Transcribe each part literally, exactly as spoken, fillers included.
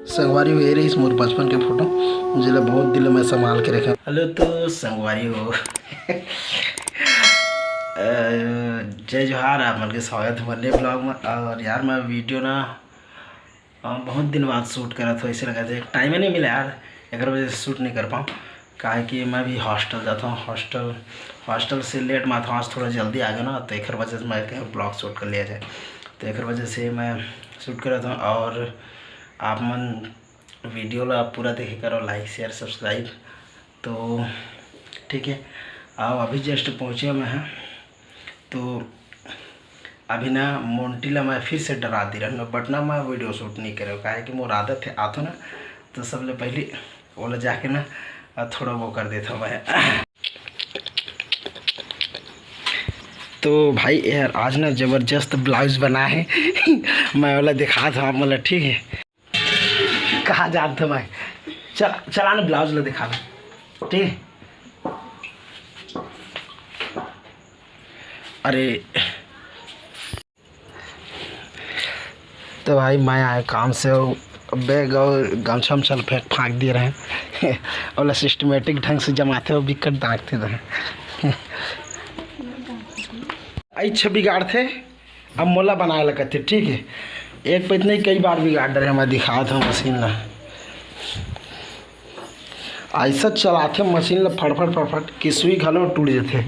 संगवारी हो, ये रहिस मोर बचपन के फोटो, जेला बहुत दिल में संभाल के रखे। हेलो तो संगवारी हो। अ, जय जोहार, आप मन के स्वागत हे मोर नए ब्लॉग में। और यार, मैं वीडियो ना, अ, बहुत दिन बाद शूट करत हो, ऐसे लगत हे टाइम नहीं मिला यार, एकर वजह से शूट नहीं कर पाऊँ। काहे कि मैं भी हॉस्टल जाता हूँ, हॉस्टल हॉस्टल से लेट में आता हूँ। आज थोड़ा जल्दी आ गया ना, तो एकर वजह से मैं कहा ब्लॉग शूट कर लिया जाए, तो एकर वजह से मैं शूट करत हूँ। और आप मन वीडियो ला पूरा देखे करो, लाइक शेयर सब्सक्राइब। तो ठीक है, आओ, अभी जस्ट पहुँचे मैं हैं, तो अभी ना मोंटी ला मैं फिर से डरा दे रहा हूँ, बट ना मैं वीडियो शूट नहीं करे, काहे कि मोर आदत है, आतो ना तो सबले पहले ओला जाके ना, अ, थोड़ा वो कर देता हूँ मैं। तो भाई यार, आज ना जबरदस्त ब्लाउज बना है। मैं वाला दिखा था आप, मतलब, ठीक है। कहाँ जात था भाई? चल, चला ना, ब्लाउज ला दिखा दे, ठीक है। अरे, तो भाई, मैं आए काम से, वो बैग और गमछा उमछा फेंक फाँक दिए रहे। ओला सिस्टमेटिक ढंग से जमाते हो, बिकट डांटते रहे। अच्छा बिगाड़ते, अब मोला बनाए ला कथे, ठीक है। एक पैत नहीं, कई बार बिगाड़ रहे, मैं दिखात हूँ मशीन ला। ऐसा चलाथे मशीन ला फटफट फटफट कि सुई घलो टूट जथे।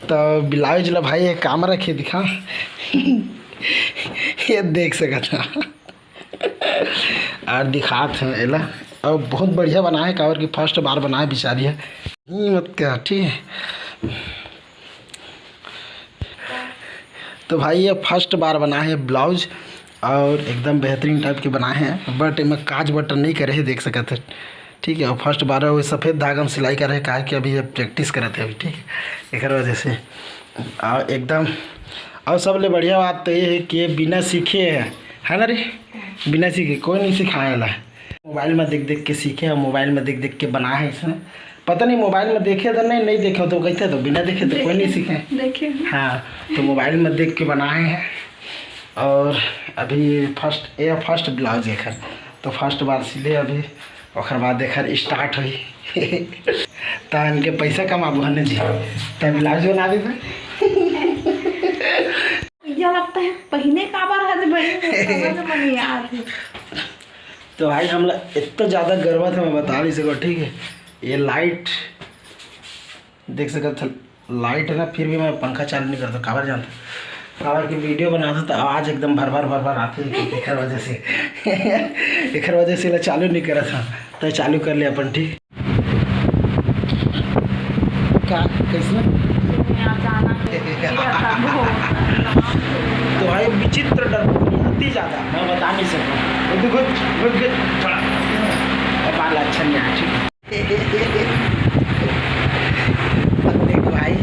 तो ब्लाउज ला भाई ये काम रखे दिखा। ये देख सकत हा। और दिखात है एला, और बहुत बढ़िया बनाए, काबर कि फर्स्ट बार बनाए बिचारी है। ही मत कह, ठीक है। तो भाई, ये फर्स्ट बार बना है ब्लाउज, और एकदम बेहतरीन टाइप के बनाए हैं, बट एमा काज बटन नहीं करे है, देख सकत है, ठीक है। और फर्स्ट बार वो सफ़ेद धागा में सिलाई करे है, काहे कि अभी ये प्रैक्टिस करत है अभी, ठीक है, एकर वजह से। और एकदम, और सबले बढ़िया बात तो ये है कि ये बिना सीखे है, है ना रे? बिना सीखे कोई नहीं सिखाए ला। मोबाइल में देख देख के सीखे और मोबाइल में देख देख के बनाए है इसमें। पता नहीं मोबाइल में देखे तो नहीं, नहीं देखे तो कहते तो बिना देखे तो कोई नहीं सीखे। देखे हैं। हाँ, तो मोबाइल में देख के बनाए हैं। और अभी फर्स्ट, ये फर्स्ट ब्लाउज एकर, तो फर्स्ट बार सिले अभी, ओकर बाद एकर स्टार्ट होई। त इनके पैसा कमाबो हन जी, त ब्लाउज बना देबे। यह लगता है पहिने काबर हर बड़ी समझ में नहीं आ रही। तो भाई, हमला इतना ज़्यादा गर्व था, मैं बता नहीं सको, ठीक है। ये लाइट देख सकत था, लाइट है ना, फिर भी मैं पंखा चालू नहीं करता, काबर जानता, काबर कि वीडियो बनाता तो आवाज़ एकदम भर भर भर भर आते, एकर वजह से। एकर वजह से ला चालू नहीं करा था, तो चालू कर ले अपन, ठीक। का, कैसे? तो भाई, विचित्र डर, अति ज़्यादा, मैं बता नहीं सकता। रुक, रुक, रुक, रुक, थोड़ा, बाल अच्छा नहीं आया, ठीक। देख भाई।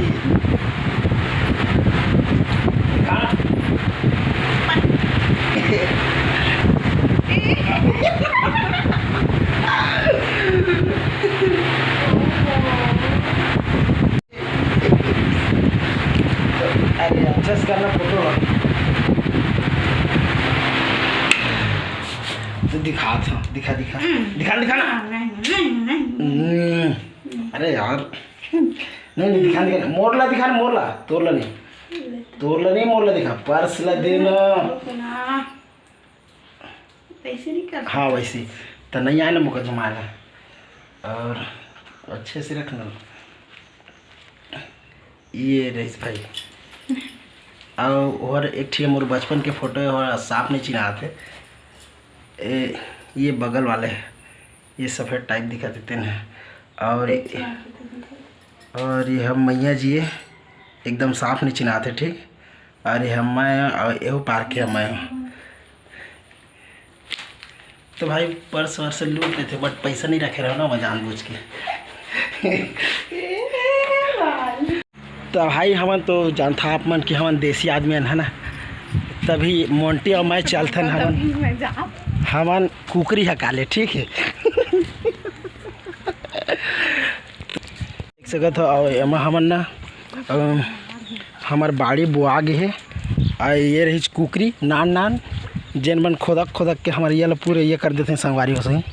हाँ। अरे, अच्छा से करना फोटो। तो दिखा था, दिखा, दिखा। हम्म। दिखा, दिखा ना। हाँ, नहीं, नहीं, नहीं। हम्म। अरे यार। नहीं, नहीं, दिखा, दिखा। मोर ला दिखा ना, मोर ला। तोर ला नहीं। तोर ला नहीं, मोर ला दिखा। पर्स ला दे ना। रुक ना। वैसे नहीं कर। हाँ, वैसे। तो नहीं आए ना मुकदमा आएगा। और अच्छे से रखना। ये रहीस भाई। और, और एक ठे मोर बचपन के फोटो है, और साफ नहीं चिन्हात है। ए, ये बगल वाले है, ये सफ़ेद टाइप दिखा देते हैं। और, और ये हम मैया जी है, एकदम साफ नहीं चिन्हात है, ठीक। और ये हम मैं, और एहो पार्क है मैं। तो भाई, पर्स वर्स लूट लेते, बट पैसा नहीं रखे रहो ना, मैं जानबूझ के। तो भाई, हमन तो जानथा आप मन कि हमन देसी आदमी हन, है ना, तभी मोंटी और मैं चलथन, हमन, हमन कुकरी ह काले, ठीक है। देख सकत हो, अउ एमा हमन ना, अ, हमर बाड़ी बोआ गे हे। अउ ये रहिस कुकरी नान नान, जेन मन खोदक खोदक के हमर ये ला पूरे ये कर देथे संगवारी हो सही।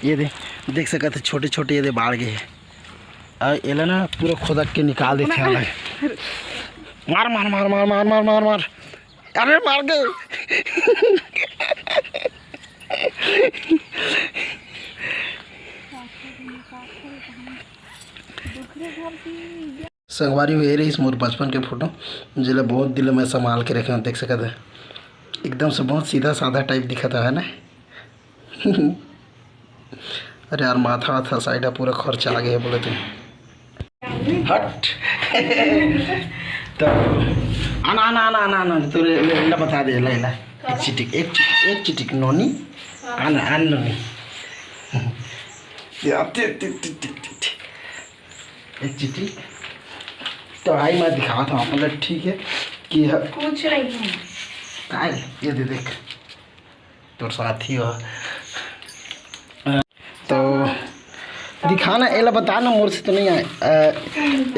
ये दे, देख सकत हे छोटे छोटे ये दे बाढ़ गे हे। अउ एला ना पूरा खोदक के निकाल देथे अलग। मार, मार, मार। अरे मार दे। संगवारी हो, ये रहिस मोर बचपन के फोटो, जेला बहुत दिन ले मैं संभाल के रखे हंव। देख सकत हे, एकदम से बहुत सीधा साधा टाइप दिखत हे ना। अरे यार, माथा वाथा साइड पूरा खर्चा आ गया बोले तो। हट। तो आना, आना, आना, आना, आना, तो ले, ले, ले बता दे, ले, ले। एक चिटिक, एक चिटिक, एक चिटिक, नोनी। आना, आना, नोनी। या, ति, ति, ति, ति, ति, ति। एक चिटिक। तो आई मैं दिखावत हंव, मतलब, ठीक है कि ह-, कुछ नहीं है। काय? ये दे देख, तोर साथी हो। तो दिखा ना, एला बता ना, मोर से तो नहीं आए। अ,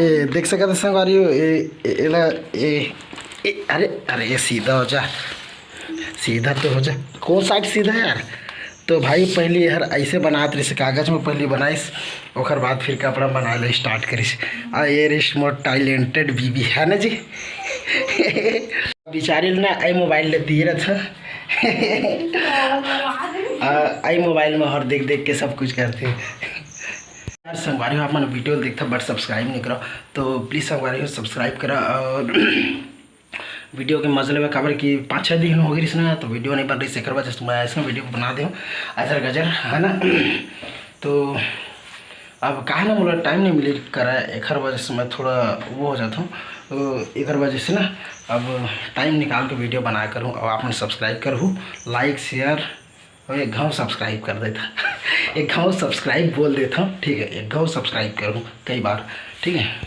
ए, देख सकत हे संगवारी हो, ए, ए, एला, ए, ए, अरे, अरे, ये सीधा हो जा, सीधा तो हो जा। कौन साइड सीधा है यार? तो भाई, पहली हर ऐसे बनात रहिस, कागज में पहली बनाइस, ओकर बाद फिर कपड़ा बनाए ले स्टार्ट करिस। आ ये रहिस मोर टैलेंटेड बीबी, है ना जी? बिचारी ल ना आई मोबाइल ले दिए रहत। आ, आई मोबाइल में हर देख देख के सब कुछ करथे। यार संगवारी हो, आप मन वीडियो देखथा but सब्सक्राइब नहीं करो, तो प्लीज संगवारी हो सब्सक्राइब करा। और वीडियो के मजा लेवे, काबर कि पाँच छः दिन हो गई ना, तो वीडियो नहीं बन रही, एकर वजह से मैं ऐसा वीडियो बना दे हूँ, अजर गजर, है ना। तो अब काहे ना मोला टाइम नहीं मिले करा, एकर वजह से मैं थोड़ा वो हो जाता हूँ। तो एकर वजह से ना अब टाइम निकाल के वीडियो बनाया करूँ। अब आप मन सब्सक्राइब करहू, लाइक, शेयर, और एक घाव सब्सक्राइब कर देता। एक घाव सब्सक्राइब बोल देता हूँ, ठीक है, एक घाव सब्सक्राइब करूँ कई बार, ठीक है।